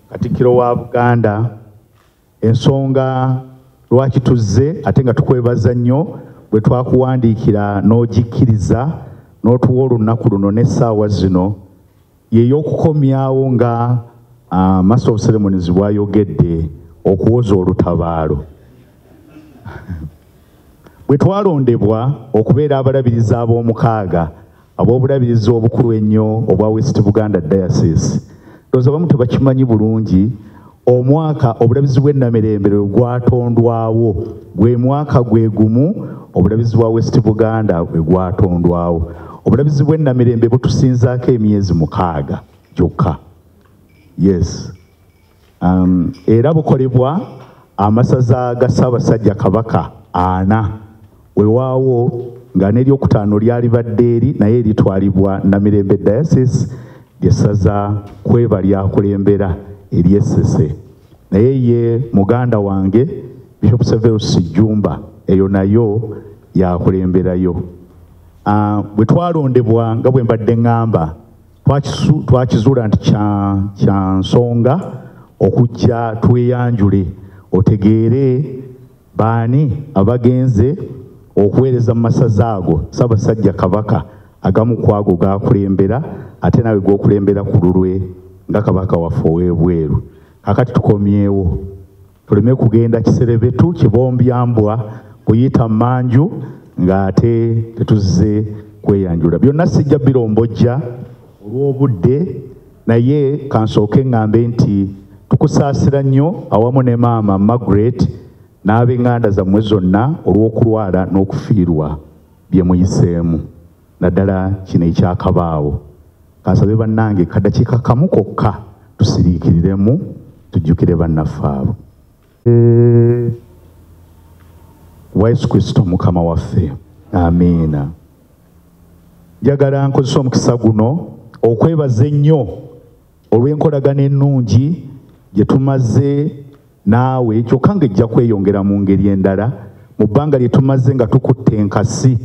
Katikkiro wa Buganda, ensonga lwaki tuzze ate nga tukwebaza nnyo bwe twakuwandiikira n'ogikkiriza n'otuwa olunaku luno n'essaawa zino y'ey'okukomyawo nga Master of Ceremonies bw'ayogedde okuwoza olutabaalo. Bwe twalondebwa okubeera abalabirizi ab'omukaaga ab'obulabirizi obukulu ennyo obwa West Buganda Diocese, ndowooza abamu tebakimanyi bulungi, omwaka obulabirizi bw'e Namirembe lwe gwatondwawo gwe mwaka gwe gumu obulabirizi bwa West Buganda bwe gwatondwawo. Obulabirizi bw'e Namirembe butusinzaako emyezi 6 gyokka. Yes. Era bukolebwa amasaza ga Ssaabasajja Kabaka 4, weewaawo nga n'eryokutaano lyalibadde eri naye eritwalibwa Namirembe Diocese ly'essaza kweba lyakulembera ery'Essese. Naye ye muganda wange Bishop Severus Jjumba eyo nayo yakulemberayo. Bwe twalondebwa nga bwe mbadde ŋŋamba, twakizuula nti kya nsonga okujja tweyanjule otegeere baani abagenze okuweereza mu masaza ago Ssaabasajja Kabaka agamu ku ago gakulembera ate nawe g'okulembera ku lulwe nga Kabaka waffe ow'ebweru. Kaakati tukomyewo tuleme kugenda kiserebetu kibombyambwa kuyita mmanju ng'ate tetuzze kweyanjula. Byonna sijja birombojja olw'obudde, naye kansooke ŋŋambe nti tukusaasira nnyo awamu ne maama Margaret n'ab'eŋŋanda zammwe zonna olw'okulwala n'okufiirwa bye muyiseemu, naddala kino ekyakabaawo. Kansabe bannange kadakiika kamu kokka tusiriikiriremu tujjukire bannaffe abo. Wa Yesu Kristo Mukama waffe, amiina. Njagala nkozesa omukisa guno okwebaza ennyo olw'enkolagana ennungi gye tumaze naawe, kyokka ng'ejja kweyongera mu ngeri endala mu bbanga lye tumaze nga tukutte enkasi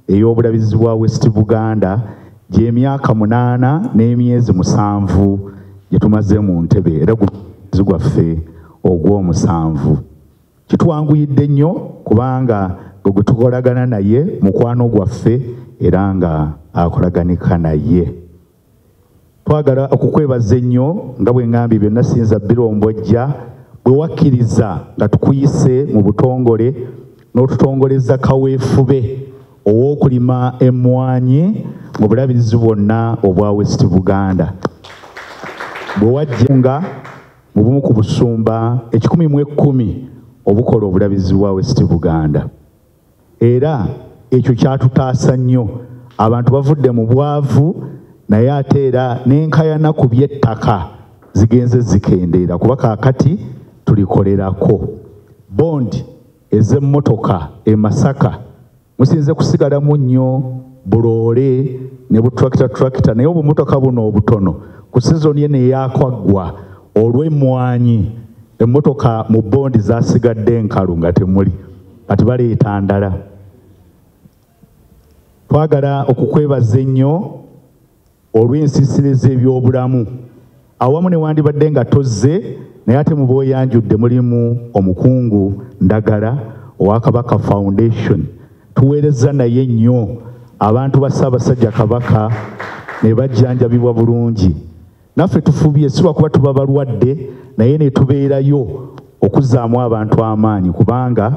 ey'obulabirizi bwa West Buganda gy'emyaka 8 n'emyezi 7 gye tumaze mu ntebe, era gwezi gwaffe ogw'omusanvu. Kitwanguyidde nnyo kubanga gwe tukolagana naye mukwano gwaffe era nga akolaganika naye. Twagala okukwebaza ennyo nga bwe ŋŋambye byonna siyinza birombojja, bwe wakkiriza nga tukuyise mu butongole n'otutongoleza kaweefube ow'okulima emmwanyi mu bulabirizi bwonna obwa West Buganda. Bwe wajja nga mu bumu ku busumba 110 obukola obulabirizi bwa West Buganda. Era ekyo kyatutaasa nnyo, abantu bavudde mu bwavu naye ate era n'enkayana ku by'ettaka zigenze zikendeera kuba kaakati tulikolerako. Bondi ez'emmotoka e Masaka musinze kusigalamu nnyo buloole ne butrakita naye obumotoka buno obutono ku sizoni eno eyakwaggwa olw'emmwanyi emmotoka mu bondi zasigadde enkalu nga temuli, kati baleeta ndala. Twagala okukwebaza ennyo olw'ensiisira ez'ebyobulamu awamu ne wandibadde nga tozze naye ate mu b'oyanjudde mulimu omukungu Ndagala owa Kabaka Foundation. Tuweereza naye nnyo abantu ba Ssaabasajja Kabaka ne bajjanjabibwa bulungi. Naffe tufubye si lwakuba tuba balwadde naye ne tubeerayo okuzzaamu abantu amaanyi, kubanga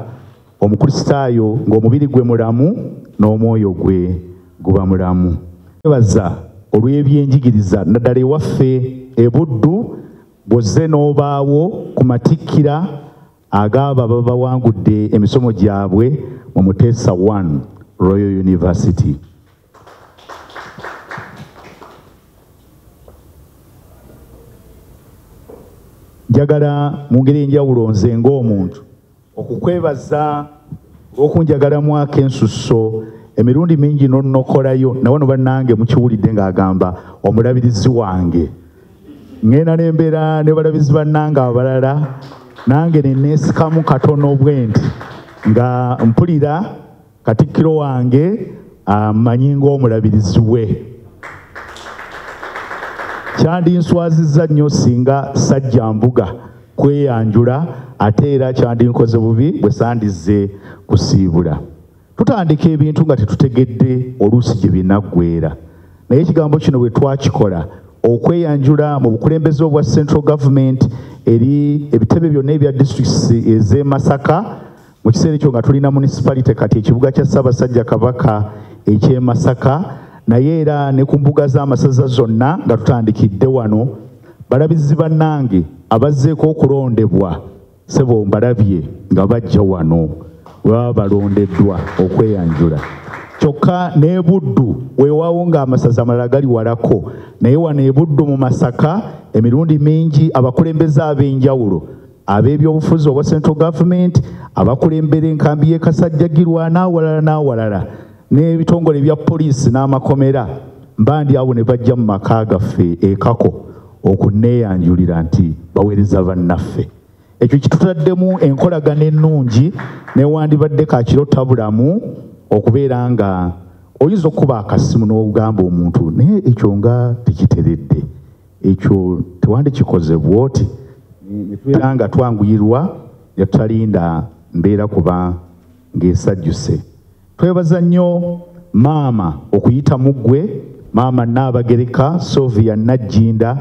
Omukristaayo ng'omubiri gwe mulamu n'omwoyo gwe guba mulamu. Twebaza olw'ebyenjigiriza naddala ewaffe e Buddu bw'ozze n'obaawo ku matikkira ag'abo ababawangudde emisomo gyabwe mu Muteesa I Royal University. Njagala mu ngeri enjawulo nze ng'omuntu okukwebaza olw'okunjagalamu ak'ensusso emirundi mingi n'onnokolayo, na wano bannange mukiwulidde ng'agamba omulabirizi wange. Ŋŋenda n'embeera ne balabirizi bannange abalala nange ne neesikamu katono bwe nti nga mpulira katikkiro wange amanyi ng'omulabirizi we. Kyandinswazizza nnyo singa sajja mbuga kweyanjula, ate era kyandinkoze bubi bwe sandizze kusiibula. Tutandika ebintu nga tetutegedde oluusi gye binaggweera, naye ekigambo kino bwe twakikola okweyanjula mu bukulembeze obwa Central Government eri ebitebe byonna ebya districts ez'e Masaka, mu kiseera ekyo nga tulina municipality kati ekibuga kya Ssaabasajja Kabaka eky'e Masaka, naye era ne ku mbuga z'amasaza zonna nga tutandikidde wano. Balabizi bannange abazzeeko okulondebwa, ssebo mbalabye nga bajja wano bwe baba balondeddwa okweyanjula. Kyokka n'e Buddu weewaawo ng'amasaza amalala gali walako, naye wano e Buddu mu Masaka emirundi mingi abakulembeze ab'enjawulo ab'ebyobufuzi obwa Central Government, abakulembera enkambi y'e Kasajjagirwa n'awalala n'awalala, n'ebitongole bya poliisi n'amakomera, mbandi abo ne bajja mu maka gaffe e Kako okunneeyanjulira nti baweereza bannaffe. Ekyo kitutaddemu enkolagana ennungi newandibadde kakiro tabulamu okubeera nga oyinza okukuba akasimu n'ogamba omuntu naye ekyo nga tekiteredde, ekyo tewandikikoze bw'oti, ne tubeera nga twanguyirwa ne tutalinda mbeera kuba ng'esajjuse. Twebaza nnyo maama okuyita mu ggwe, maama Nnaabagereka Sylvia Nagginda,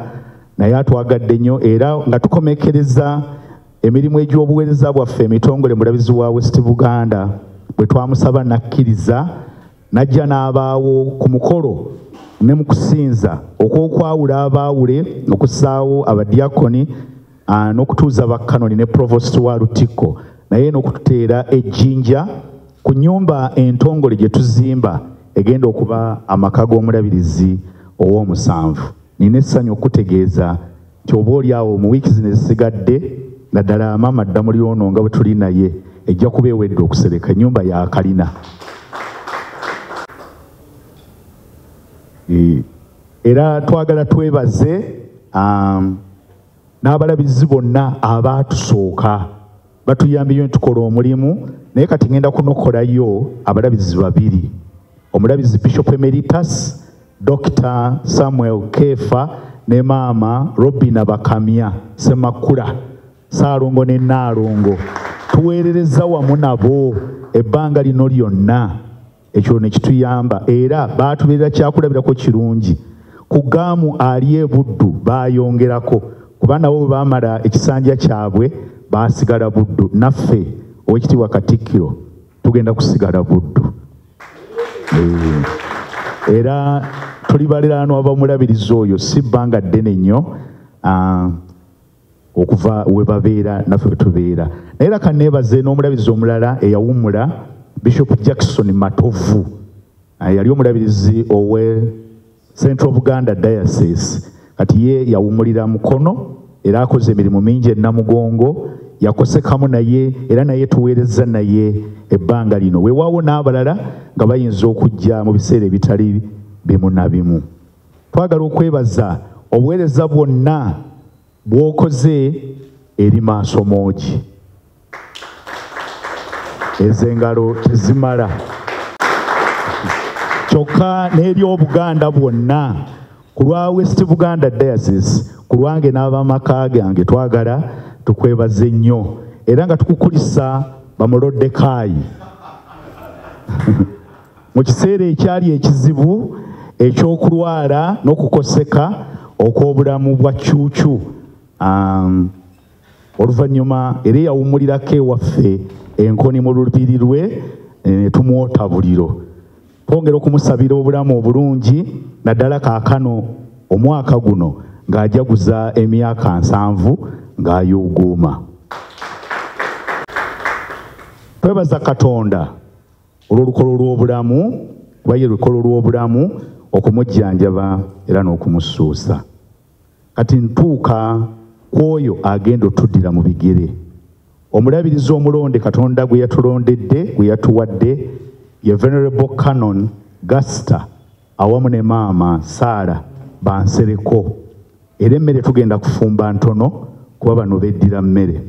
naye atwagadde nnyo era nga tukomekereza emirimu egy'obuweereza bwaffe emitongole mulabizi wa West Buganda bwe twamusaba n'akkiriza n'ajja n'abaawo ku mukolo ne mu kusinza okw'okwawula abaawule, okussaawo abadiakoni n'okutuuza bakkanoni ne provost wa Lutikko, naye n'okututeera ejjinja ku nnyumba entongole gye tuzimba egenda okuba amaka g'omulabirizi ow'omusanvu. Nina essanyu okutegeeza nti oba oli awo mu wiiki zino ezisigadde, naddala maama Ddamulira nga bwe tuli naye, ejja kuba ewedde okusereka ennyumba ya kalina. Era twagala twebaze n'abalabizi bonna abaatusooka batuyambye tukola omulimu, naye kati ngenda kunokolayo abalabizi babiri, omulabizi Bishop Emeritus Dr. Samuel Kefa ne maama Robina Bakamya Ssemakula Ssaalongo ne Nnaalongo. Tuweerereza wamu nabo ebbanga lino lyonna, ekyo ne kituyamba era baatubeerera kyakulabirako kirungi. Ku gaamu ali e Buddu baayongerako, kuba nabo bwe baamala ekisanja kyabwe baasigala Buddu, naffe Oweekitiibwa Katikkiro tugenda kusigala Buddu. Era tuli baliraanwa abamulabirizi oyo si bbanga ddene nnyo okuva we babeera naffe we tubeera. Naye era kanneebaze n'omulabirizi omulala eyawummula, Bishop Jackson Matovu, yali omulabirizi owe Central Buganda Diocese, kati ye yawummulira Mukono era akoze emirimu mingi e Namugongo, yakosekamu naye era naye tuweereza naye ebbanga lino. Weewaawo n'abalala nga bayinza okujja mu biseera ebitali bimu na bimu. Twagala okwebaza obuweereza bwonna bw'okoze eri maaso moogi, ez'engalo tezimala, kyokka n'eri Obuganda bwonna ku lwa West Buganda Diocese, ku lwange n'abamaka gange twagala tukwebaze nnyo era nga tukukulisa bamulodekaayi mu kiseera ekyali ekizibu ekyokulwala n'okukoseka okw'obulamu bwa Cuucu. Oluvannyuma era eyawummulirako ewaffe enkoni mu lubiri lwe ne tumwota buliro. Twongera okumusabira obulamu obulungi naddala kaakano omwaka guno ng'ajaguza emyaka 70 ng'ayuuguuma. Twebaza Katonda olw'olukolo lw'obulamu, kuba ye lukolo lw'obulamu okumujjanjaba era n'okumusuusa. Kati ntuuka kw'oyo agenda otuddira mu bigere, omulabirizi omulonde Katonda gwe yatulondedde, gwe yatuwadde, ye Venerable Canon Gaster awamu ne maama Sarah Bansereko. Era emmere tugenda kufumba ntono kuba bano beddira mmere.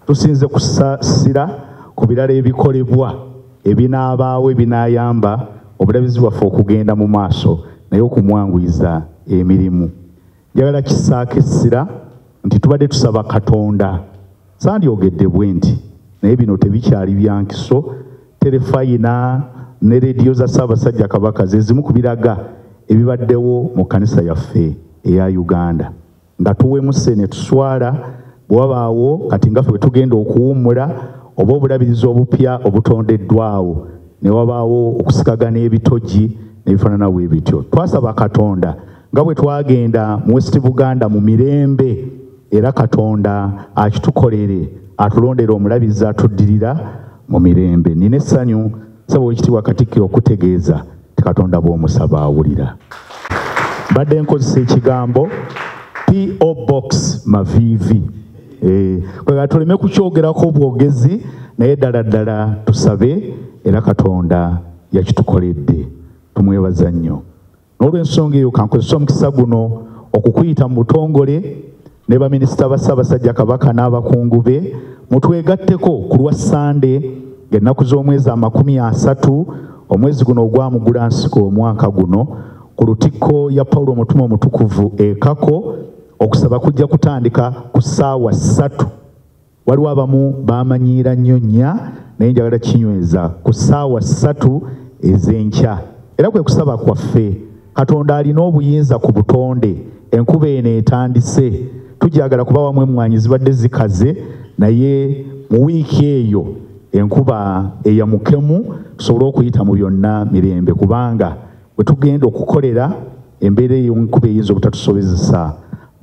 Tusinze kusasira ku birala ebikolebwa ebinaabaawo ebinaayamba obulabizi bwaffe okugenda mu maaso, naye okumwanguyiza emirimu. Njagala kisaako essira nti tubadde tusaba Katonda, sandyogedde bwe nti, naye bino tebikyali byankiso. Terefayina ne rediyo za Ssaabasajja Kabaka ze zimu ku biraga ebibaddewo mu kkanisa yaffe eya Uganda, nga tuwemuse ne tuswala bwe wabaawo kati nga ffe bwe tugenda okuwummula oba obulabirizi obupya obutondeddwawo ne wabaawo okusikagana ebitogi n'ebifaanana bwe bityo. Twasaba Katonda nga bwe twagenda mu West Buganda mu mirembe, era Katonda akitukolere atulondere omulabirizi atuddirira mu mirembe. Nina essanyu ssebo Oweekitiibwa Katikkiro okutegeeza nti Katonda bw'omusaba awulira. Mbadde nkozesa ekigambo P.O. Box Maviivi, kwegala tuleme kukyogerako bwogezi, naye ddala ddala tusabe, era Katonda yakitukoledde, tumwebaza nnyo. N'olw'ensonga eyo kankozesa omukisa guno okukuyita mu butongole ne baminisita ba Ssaabasajja Kabaka n'abakungu be, mutwegatteko ku lwa Ssande ng'ennaku z'omwezi 30 omwezi guno ogwa Mugulansiko omwaka guno ku lutikko ya Paulo Omutume Omutukuvu e Kako. Okusaba kujja kutandika ku ssaawa 3. Waliwo abamu bamanyiira nnyo nnya, naye njagala kinyweza ku ssaawa 3 ez'enkya. Era kwe kusaba kwaffe, Katonda alina obuyinza ku butonde, enkuba eno etandise, tujagala kuba wamu emmwanyi zibadde zikaze, naye mu wiiki eyo enkuba eyamukemu tusobole okuyita mu byonna mirembe, kubanga bwe tugenda okukolera embeera eyo enkuba eyinza obutatusobozesa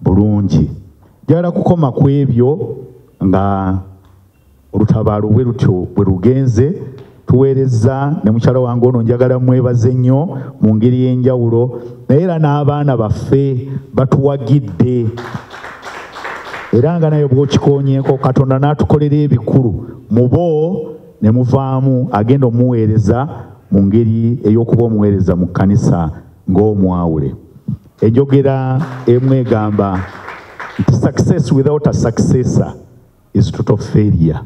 bulungi. Njagala kukoma ku ebyo nga olutabaalo bwe lutyo bwe lugenze. Tuweereza ne mukyala wange ono njagala mwebaze nnyo mu ngeri y'enjawulo, naye era n'abaana baffe batuwagidde, era nga naye bw'okikoonyeeko Katonda n'atukolera ebikulu mu bo ne muvaamu agenda omuweereza mu ngeri ey'okuba omuweereza mu kkanisa ng'omwawule. Enjogera emu egamba nti success without a successor is total failure.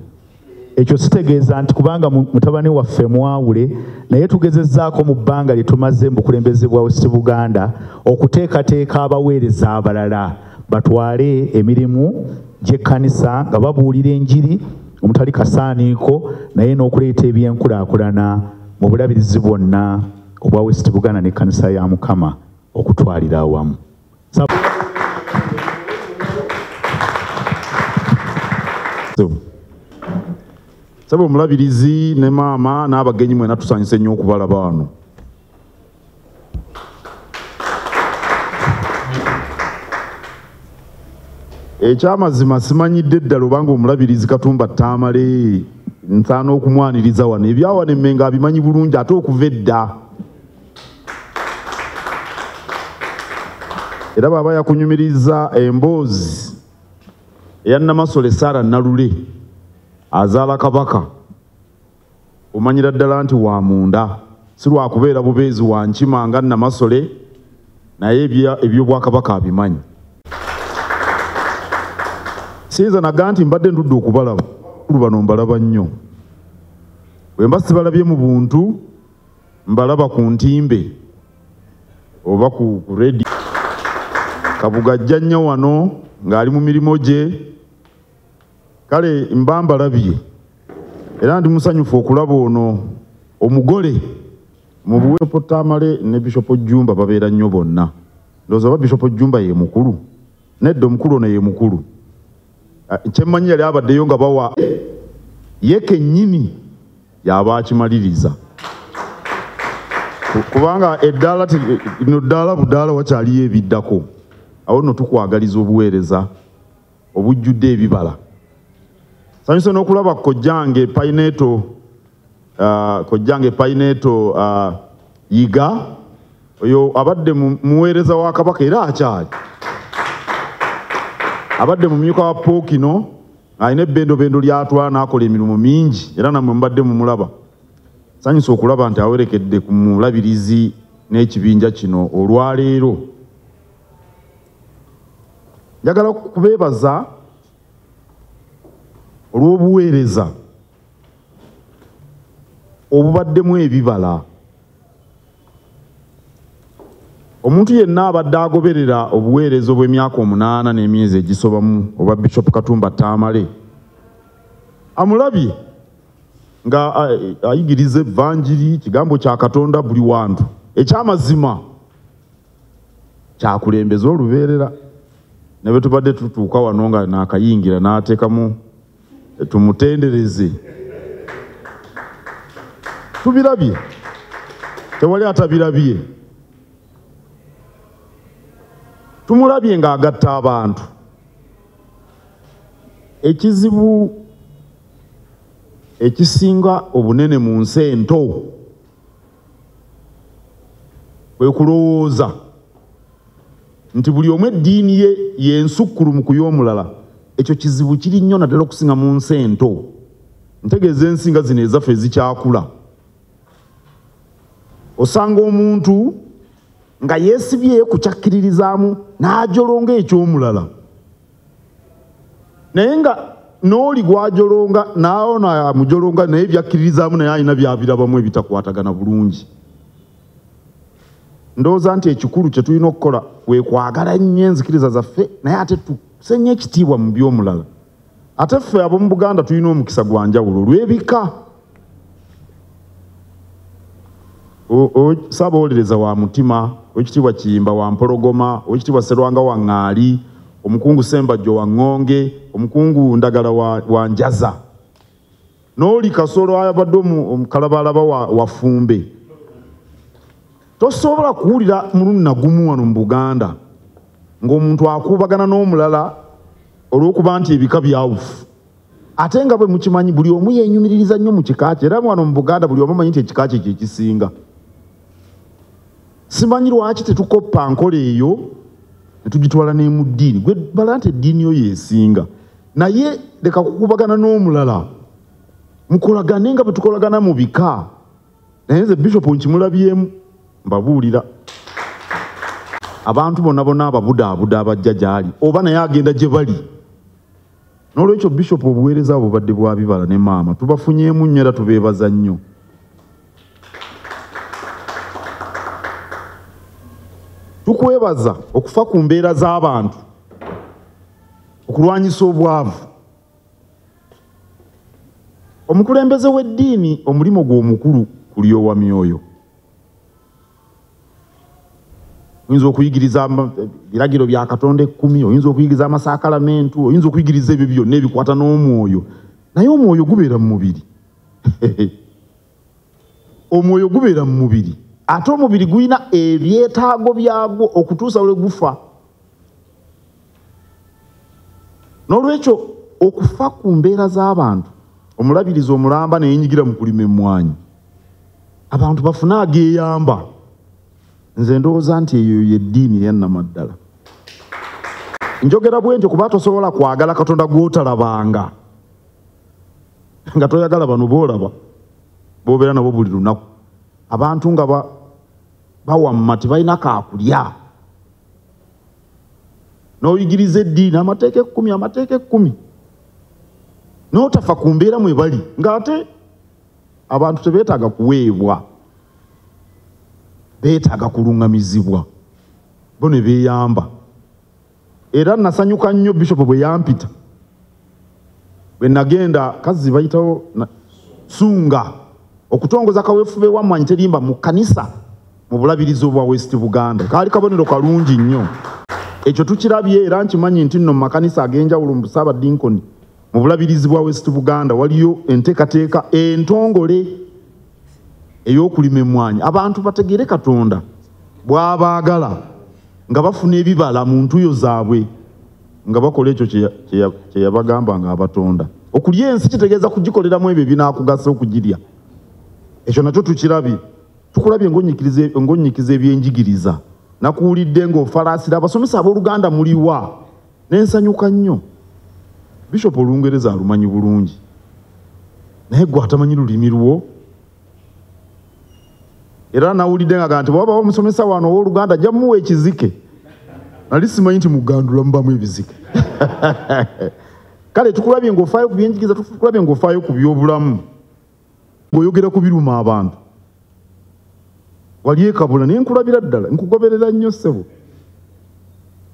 Ekyo sitegeeza nti kubanga mutabani waffe mwawule, naye tugezezzaako mu bbanga lye tumaze mu bukulembeze bwa West Buganda okuteekateeka abaweereza abalala batwale emirimu gy'ekkanisa nga babuulira enjiri omutali kasaaniiko, naye n'okuleeta ebyenkulaakulana mu bulabirizi bwonna obwa West Buganda n'ekkanisa ya Mukama okutwalira awamu. Sabo omulabirizi ne maama n'abagenyi mwena tusanyuse nnyo okubalaba wano. Ekyamazima simanyidde ddala obanga omulabirizi Katumba Tamale nsaana okumwaniriza wano. Ebyawano Emmengo abimanyi bulungi ate okuva edda. Era bw'aba yakunyumiriza emboozi eya Namasole Sarah Nalule azaala Kabaka, omanyira ddala nti wa munda, si lwakubeera bubeezi wa nkima nga Namasole, naye ebyobwakabaka abimanyi. Siyinza naga nti mbadde ndudde okubalaba, bano mbalaba nnyo. Bwe mba sibalabye mu buntu, mbalaba ku ntimbe oba ku rediyo. Kabuga ajja nnyo wano ng'ali mu mirimu gye, kale mba mbalabye. Era ndi musanyufu okulaba ono omugole mu Bishop Tamale ne Bishop Jjumba babeera nnyo bonna. Ndowooza oba Bishop Jjumba ye mukulu, nedda omukulu ono ye mukulu. Kyemmanyi yali abaddeyo nga bawa ye kennyini y'aba akimaliriza, kubanga eddaala lino ddaala budaala wakyaliyo ebiddako. Awo nno tukwagaliza obuweereza obujjudde ebibala. Sanyuse n'okulaba kojjange Paineto, kojjange Paineto Yiga, oyo abadde muweereza wa Kabaka era akyali. Abadde mumyuka wa Pookino, alina ebbendobendo ly'atwala n'akola emirimu mingi, era nammwe mubadde mumulaba. Sanyuse okulaba nti awerekedde ku mulabirizi n'ekibinja kino olwaleero. Njagala kubeebaza olw'obuweereza obubaddemu ebibala. Omuntu yenna abadde agoberera obuweereza obw'emyaka 8 n'emyezi egisobamu oba Bishop Katumba Tamale amulabye nga ayigiriza evanjiri, kigambo kya Katonda buli wantu, ekyamazima kyakulembeza olubeerera. Ne bwe tubadde tutuuka wano nga naakayingira n'ateekamu tumutendereze, tubirabye, tewali atabirabye. Tumulabye ng'agatta abantu. Ekizibu ekisinga obunene mu nsi ento kwe kulowooza nti buli omu eddiini ye y'ensukkulumu ku y'omulala. Ekyo kizibu kiri nnyo naddala okusinga mu nsi ento. Ntegeeza ensi nga zino ezaffe ezikyakula. Osanga omuntu nga yeesibye ku kyakkiririzaamu n'ajolonga eky'omulala, naye nga n'oli gw'ajolonga n'awo amujolonga naye byakkiririzaamu naye alina byabirabamu ebitakwatagana bulungi. Ndowooza nti ekikulu kye tulina okukola kwe kwagala nnyo enzikiriza zaffe, naye ate tusse nnyo ekitiibwa mu by'omulala. Ate ffe ab'omu Buganda tulina omukisa gwa njawulo olw'ebika. Ssaabawolereza wa Mutima, Oweekitiibwa Kiyimba wa Mpologoma, Oweekitiibwa Serwanga wa Ŋŋaali, Omukungu Ssembajjo wa Ŋŋonge, Omukungu Ndagala wa Njaza, n'oli Kasolo abadde omukalabalaba wa Ffumbe. Tosobola kuwulira mulundi na gumu wano mu Buganda ng'omuntu akuubagana n'omulala olw'okuba nti ebika byawufu. Ate nga bwe mukimanyi buli omu yeenyumiririza nnyo mu kika kye, era wano mu Buganda buli omu amanyi nti ekika kye kye kisinga. Simanyi lwaki tetukoppa nkola eyo ne tugitwala ne mu ddiini. Gwe bala nti eddiini yo yeesinga, naye leka kukubagana n'omulala, mukolagane nga bwe tukolagana mu bika. Naye nze Bishop nkimulabyemu, mbabuulira abantu bonna bonna ababudaabuda abajja gy'ali oba naye agenda gye bali. N'olwekyo Bishop obuweereza bubadde bwa bibala ne maama tubafunyeemu nnyo era tubeebaza nnyo. Tukwebaza okufa ku mbeera z'abantu, okulwanyisa obwavu. Omukulembeze w'eddiini omulimu gwe omukulu kulyowa myoyo. Oyinza okuyigiriza ebiragiro bya Katonda 10, oyinza okuyigiriza amasakalamentu, oyinza okuyigiriza ebyo byonna ebikwata n'omwoyo, naye omwoyo gubeera mu mubiri. Omwoyo gubeera mu mubiri, ate omubiri gulina ebyetaago byagwo okutuusa lwe gufa. N'olwekyo okufa ku mbeera z'abantu, omulabirizi omulamba neyinyigira mu kulima emmwanyi, abantu bafune ageeyamba. Nze ndowooza nti eyo y'eddiini eyannamaddala. Njogera bwe ntyo kuba tosobola kwagala Katonda gw'otalabanga, nga toyagala bano b'olaba b'obeera nabo buli lunaku. Abantu nga bawamma tebalina kaakulya, n'oyigiriza eddiini amateeka 10, amateeka 10, n'otafa ku mbeera mwe bali, ng'ate abantu tebeetaaga kuweebwa, beetaaga kuluŋŋamizibwa, bo ne beeyamba. Era nasanyuka nnyo Bishop bwe yampita, bwe nagenda kazzi bayitawo Sunga okutongoza kaweefube wa Mmwanyi Terimba mu kkanisa mu bulabirizi obwa West Buganda. Kaali kabonero kalungi nnyo. Ekyo tukirabye era nkimanyi nti nno mu makanisa ag'enjawulo mu Ssaabadinkoni mu bulabirizi bwa West Buganda waliyo enteekateeka entongole ey'okulima emmwanyi, abantu bategeere Katonda bw'abaagala nga bafuna ebibala mu ntuuyo zaabwe nga bakola ekyo kye yabagamba ng'abatonda. Okulya ensi kitegeeza kugikoleramu ebyo ebinaakugasa okugirya. Ekyo nakyo tukirabye. Tukulabye ng'onnyikiza ebyenjigiriza, nakuwulidde ng'ofalaasira abasomesa abooluganda muliwa, nensanyuka nnyo. Bishop Olungereza alumanyi bulungi, naye gwe atamanyi lulimi lwo. Era nawulidde nga nti bw'abawo omusomesa wano owooluganda ajja mmuwa ekizike. Nali simanyi nti mugandula mubamu ebizike. Kale tukulabye ng'ofaayo ku byenjigiriza, tukulabye ng'ofaayo ku byobulamu, ng'oyogera ku biruma abantu. Wali ekabula naye nkulabira ddala, nkugoberera nnyo ssebo.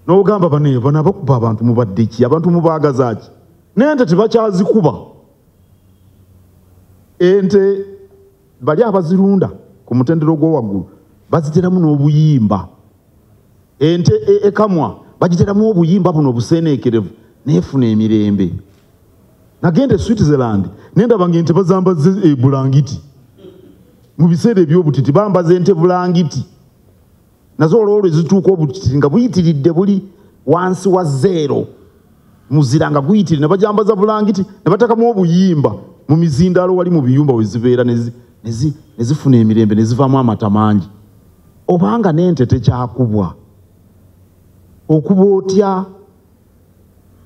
N'ogamba bano bano abakuba abantu mubadde ki, abantu mubaagaza ki? N'ente tebakyazikuba. Ente bali abazirunda ku mutendera ogw'owaggulu baziteramu n'obuyimba. Ente ekamwa bagiteramu obuyimba buno obuseeneekerevu neefuna emirembe. Nagenda e Switzerland nendaba ng'ente bazambaza ebulangiti. Mu biseera eby'obutiti bambaza ente bulangiti. Nazo olwo ezituuka obutiti nga buyitiridde buli wansi wa 0. Muzira nga guyitiridde ne bajambaza bulangiti ne batekamu obuyimba mu mizindaalo wali mu biyumba we zibeera ne zifuna emirembe ne zivaamu amata mangi. Obanga n'ente tekyakubwa, okuba otya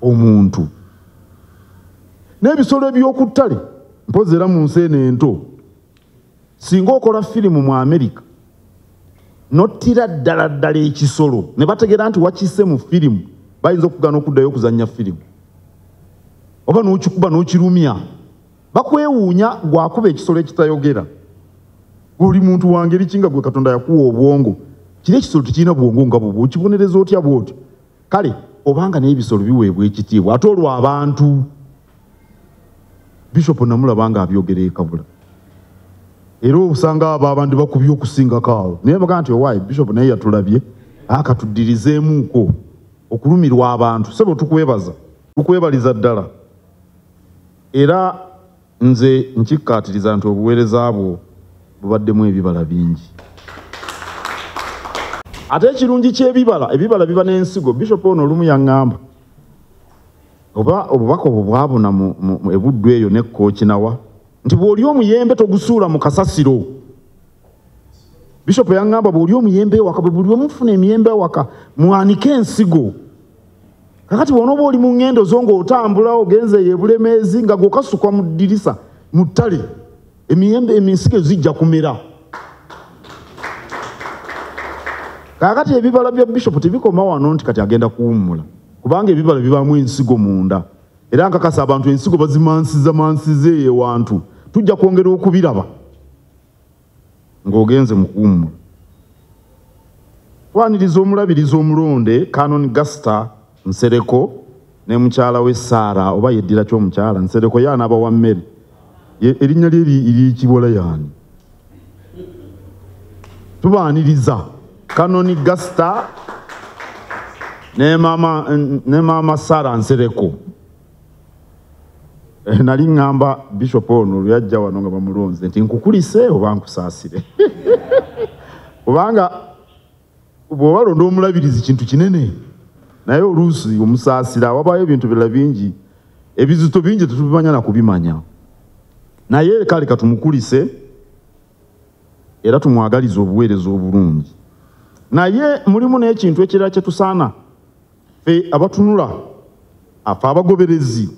omuntu? N'ebisolo eby'oku ttale mpozi era mu nsi eno ento, singa okola firimu mu Amerika nottira ddala ddala ekisolo ne bategeera nti wakisse mu firimu, bayinza okugaana okuddayo okuzannya firimu. Oba n'okikuba n'okirumya, bakwewuunya gwakuba ekisolo ekitayogera. Oli muntu wa ngeri ki nga gwe Katonda yakuwa obwongo? Kiri ekisolo tekirina bwongo nga bubwo, okibonereza otya bw'otyo? Kale obanga n'ebisolo biweebwa ekitiibwa, ate olwo abantu. Bishop namulaba nga abyogera e Kabula. Era osanga abo abandi bakubye okusingako awo. Naye bagamba nti owaaye Bishop naye yatulabye, akatuddirizeemuuko okulumirwa abantu. Ssebo tukwebaza, tukwebaliza ddala. Era nze nkikkaatiriza nti obuweereza bwo bubaddemu ebibala bingi. Ate ekirungi ky'ebibala, ebibala biba n'ensigo. Bishop ono olumu yaŋŋamba oba obubaka obwo bwabuna mu ebuddu eyo ne Kkookinawa nti bw'oli omuyembe togusuula mu kasasiro. Bishop yaŋŋamba bw'oli omuyembe ewaka, bwe buli omufuna emiyembe ewaka mwanike ensigo. Kakati bw'onooba oli mu ŋŋendo zo ng'otambula ogenze eyo e Bulemeezi nga gw'okasukwa mu ddirisa mu ttale, emiyembe ensigo zijja kumera. Kakati ebibala bya Bishop tebikoma wano nti kati agenda kuwummula, kubanga ebibala bibaamu ensigo munda. Era nkakasa abantu ensigo bazimansiza mansiza eyo wantu, tujja kwongera okubiraba ng'ogenze mu kuwummula. Twaniriza omulabirizi omulonde Canon Gaster Nsereko ne mukyala we Sarah, oba yeddira ky'omukyala Nsereko ye anaaba wa mmere. Erinnya lye liyitibwa yaani? Tubaaniriza Canon Gaster ne maama Sarah Nsereko. Nali ŋŋamba Bishop ono lwe yajja wano nga bamulonze nti nkukulise oba nkusaasire. Kubanga bw'oba londa omulabirizi kintu kinene, naye oluusi omusaasira, wabaayo ebintu birala bingi, ebizito bingi tetubimanya na kubimanya. Naye kale katumukulise era tumwagalize obuweereza obulungi. Naye mulimu n'ekintu ekirala kye tusaana ffe abatunula, afe abagoberezi,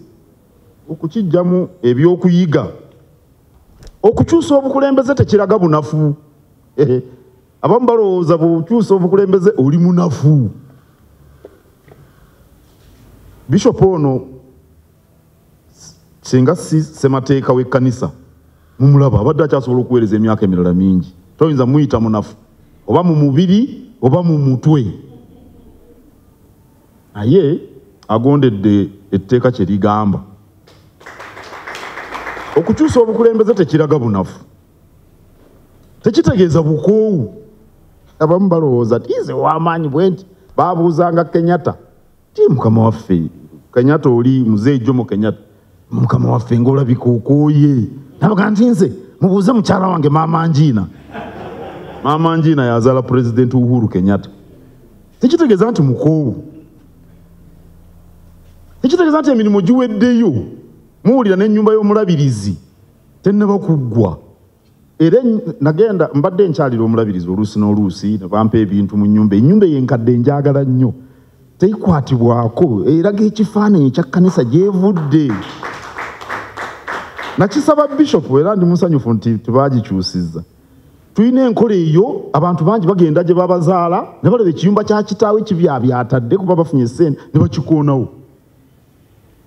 okukijjamu ebyokuyiga. Okukyusa obukulembeze tekiraga bunafu. Abamu balowooza bw'okyusa obukulembeze oli munafu. Bishop ono singa si ssemateeka w'ekkanisa mumulaba abadde akyasobola okuweereza emyaka emirala mingi. Toyinza muyita munafu oba mu mubiri oba mu mutwe. Naye agondedde etteeka kye ligamba. Okukyusa obukulembeze tekiraga bunafu, tekitegeeza bukoowu. Abamu balowooza nti nze w'amaanyi bwe nti. Baabuuzanga Kenyatta ti mukama waffe Kenyatta, oli muzeeyi Jomo Kenyatta, mukama waffe ng'olabika okooye. Nabaga nti nze mubuuze mukyala wange Maama Njiina. Maama Njiina yazaala Pulezidenti Uhuru Kenyatta. Tekitegeeza nti mukoowu, tekitegeeza nti emirimu giweddeyo. Muwulira n'ennyumba y'omulabirizi tennaba kuggwa. Era nagenda mbadde nkyalira omulabirizi oluusi n'oluusi ne bampa ebintu mu nnyumba. Ennyumba eyo enkadde njagala nnyo, tekwatibwako, eraga ekifaananyi ekya kkanisa gy'evudde. Nakisaba Bishop era ndi musanyufu nti tebagikyusizza. Tulina enkola eyo, abantu bangi bagenda gye babazaala ne balaba ekiyumba kya kitaawe kibyabyatadde kuba bafunye essente ne bakikoonawo.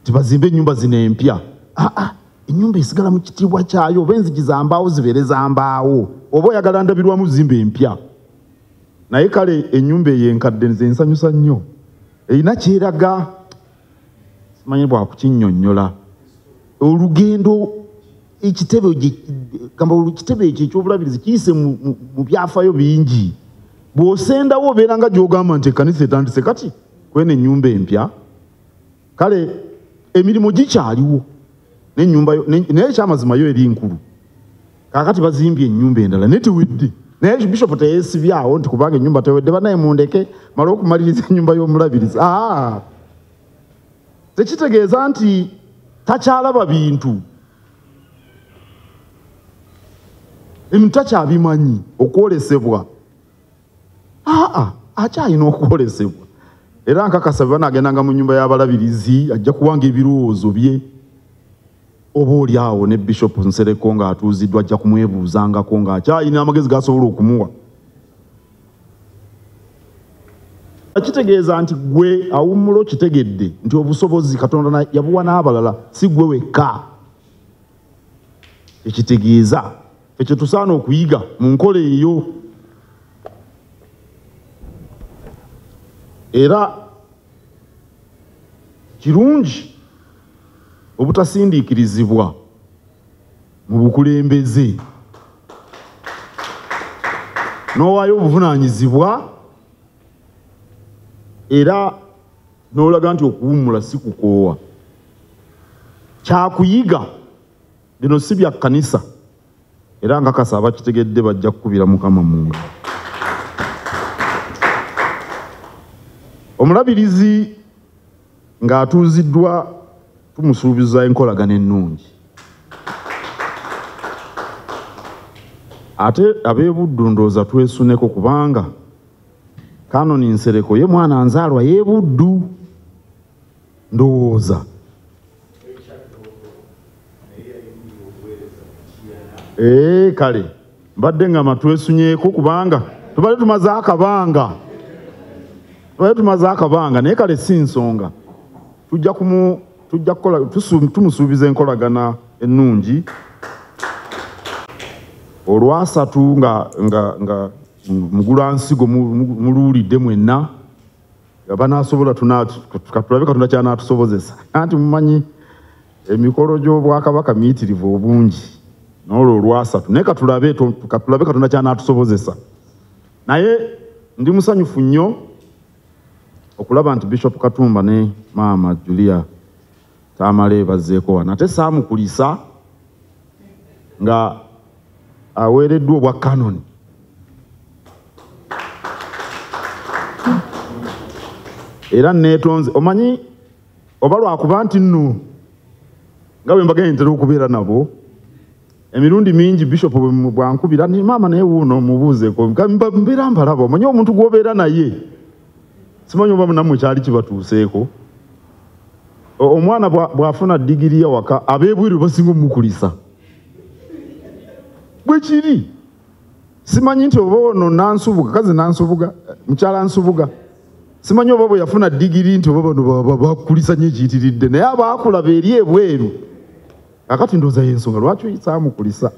Tibazimbe ennyumba zino empya. Ennyumba esigala mu kitiibwa kyayo, oba enzigi za mbaawo zibeere za mbaawo, oba oyagala ndabirwamu zimba empya. Naye kale ennyumba eyo enkadde nze ensanyusa nnyo, erina kyeraga, simanyi bwakukinnyonnyola. Olugendo ekitebe ekyo eky'obulabirizi kiyise mu byafaayo bingi. Bw'osendawo obeera nga gy'ogamba nti ekkanisa etandise kati kweno ennyumba empya. Kale emirimu gikyaliwo n'ennyumba naye ekyamazima yo eri nkulu. Kaakati bazimbye ennyumba endala naye tewedde. Naye Bishop teyeesibyawo nti kubanga ennyumba tewedde, bannaye mundeke male okumaliriza ennyumba y'omulabirizi. Tekitegeeza nti takyalaba bintu, ebintu takyabimanyi okwolesebwa. Akyalina okwolesebwa. Era nkakasa bwe banaagendanga mu nnyumba y'abalabirizi ajja kuwanga ebirowoozo bye. Oba oli awo ne Bishop Nsereko ng'atuuziddwa ajja kumwebuuzangako ng'akyalina amagezi g'asobola okumuwa. Kitegeeza nti gwe awummula okitegedde nti obusobozi Katonda yabuwa n'abalala, si gwe wekka. Ekitegeeza ekyo tusaana okuyiga mu nkola eyo. Era kirungi obutasindiikirizibwa mu bukulembeze, n'owaayo obuvunaanyizibwa, era n'olaga nti okuwummula si kukoowa. Kyakuyiga, bino si bya kkanisa, era nkakasa abakitegedde bajja kukubira Mukama mu ngalo. Omulabirizi ng'atuuziddwa tumusuubiza enkolagana ennungi. Ate ab'e Buddu ndowooza twesuneko, kubanga Kanoni Nsereko ye mwana nzaalwa y'e Buddu, ndowooza. Kale mbadde nga matwesunyeeko kubanga tubadde tumaze akabanga, naye kale si nsonga. Tujja kukola, tumusuubiza enkolagana ennungi. Olwasatu nga mugulansigo muluwulidde mwenna, banaasobola tulabe Katonda ky'anaatusobozesa. Anti mumanyi emikolo gy'obwakabaka miyitirivu obungi, n'olwo olwasatu, naye katulabe Katonda ky'anaatusobozesa. Naye ndi musanyufu nnyo okulaba nti Bishop Katumba ne Maama Julia Tamale bazzeeko wano. Ate saamukulisa nga aweereddwa obwa Kanoni. Era neetonze, omanyi oba lwakuba nti nno nga bwe mbagenda ntera okubeera nabo emirundi mingi, Bishop bwankubira ni maama naye wuuno mubuuzeeko, mbeera mbalaba. Omanyi omuntu gw'obeera naye, simanyi oba nammwe kyali kibatuuseeko. Omwana bw'afuna digiri awaka, ab'ebweru basinga omukulisa. Bwe kiri. Simanyi nti oba ono Nansubuga, kazi Nansubuga, mukyala Nsubuga, simanyi oba bwe yafuna digiri nti oba bano bakulisa nnyo ekiyitiridde, naye abaakulaba eri ebweru. Kakati ndowooza y'ensonga lwaki oyisaamukulisa.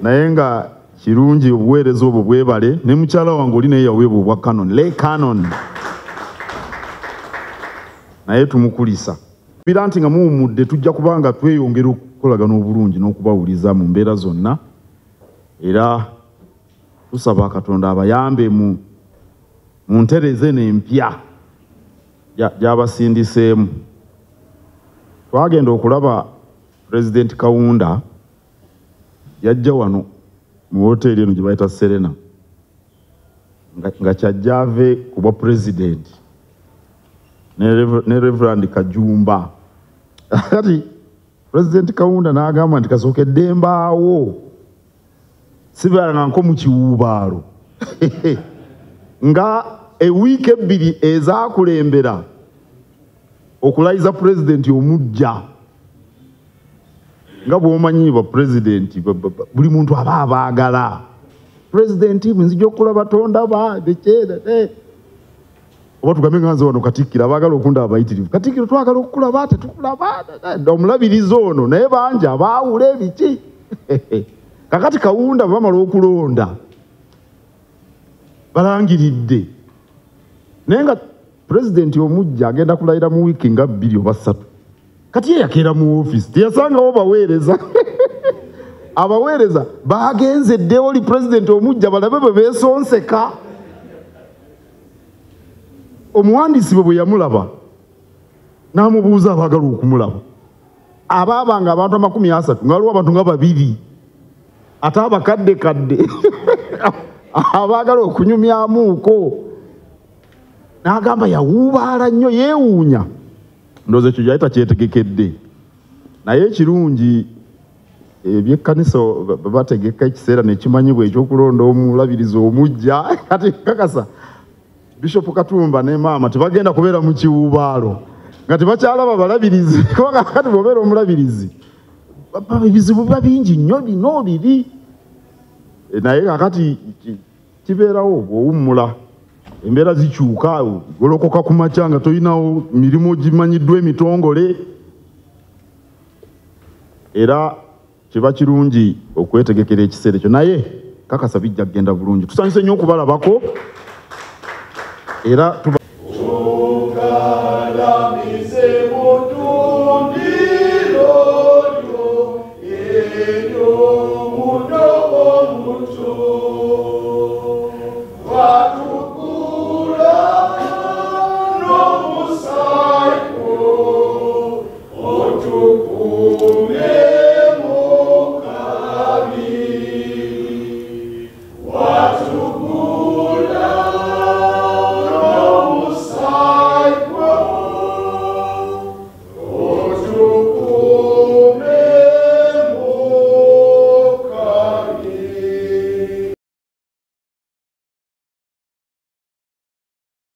Naye nga kirungi obuweereza obwo bwebale. Ne mukyala wange oli naye yaweebwa obwa Canon, le Canon, naye tumukulisa. Bira nti nga muwummudde tujja kubanga tweyongera okukolagana obulungi n'okubawuliza mu mbeera zonna. Era tusaba Katonda abayambe mu ntereze eno empya gy'abasindiseemu. Twagenda okulaba Pulezidenti Kaunda, yajja wano mu woteeri eno gye bayita Serena, nga kyajja ave ku bwa pulezidenti ne Reverend Kajumba. Kati Pulezidenti Kaunda n'agamba nti kasookedde mbaawo, sibeeranga nko mu kiwuubaalo. Nga ewiiki ebbiri ezaakulembera okulayiza pulezidenti omuggya, nga bw'omanyi ba pulezidenti buli muntu aba abaagala. Pulezidenti nzija okulaba tondaba. Oba tugambe nga nze wano Katikkiro, abaagala okundaba bayitirivu. Katikkiro twagala okukulaba, tetukulaba. Omulabirizi ono naye bangi abaawula ebiki. Kakati Kawunda bwe bamala okulonda balangiridde, naye nga pulezidenti omujja agenda kulayira mu wiiki nga 2 oba 3. Kati ye yakeera mu ofiisi, teyasangawo baweereza. Abaweereza bagenze dde oli pulezidenti omujja balabe bwe beesonseka. Omuwandiisi bwe yamulaba n'amubuuza abaagala okumulaba. Abaabanga abantu 30 nga waliwo abantu nga 2 ate abakadde kadde abaagala okunyumyamuuko. N'agamba yawuubaala nnyo, yeewuunya. Ndowooza ekyo yali takyetegekedde. Naye ekirungi ebyekkanisa bategeka ekiseera ne kimanyibwa ekyokulonda omulabirizi omujja. Kati kakasa Bishop Katumba ne maama tebagenda kubeera mu kiwuubaalo nga tebakyalaba balabirizi, kubanga kati bw'obeera omulabirizi ebizibu biba bingi nnyo bino biri. Naye kakati kibeerawo bw'owummula, embeera zikyuka, golokoka ku makya nga tolinawo mirimu gimanyiddwa emitongole. Era kiba kirungi okwetegekera ekiseera ekyo, naye kakasa bijja kugenda bulungi. Tusanyuse nnyo okubalabako era tuba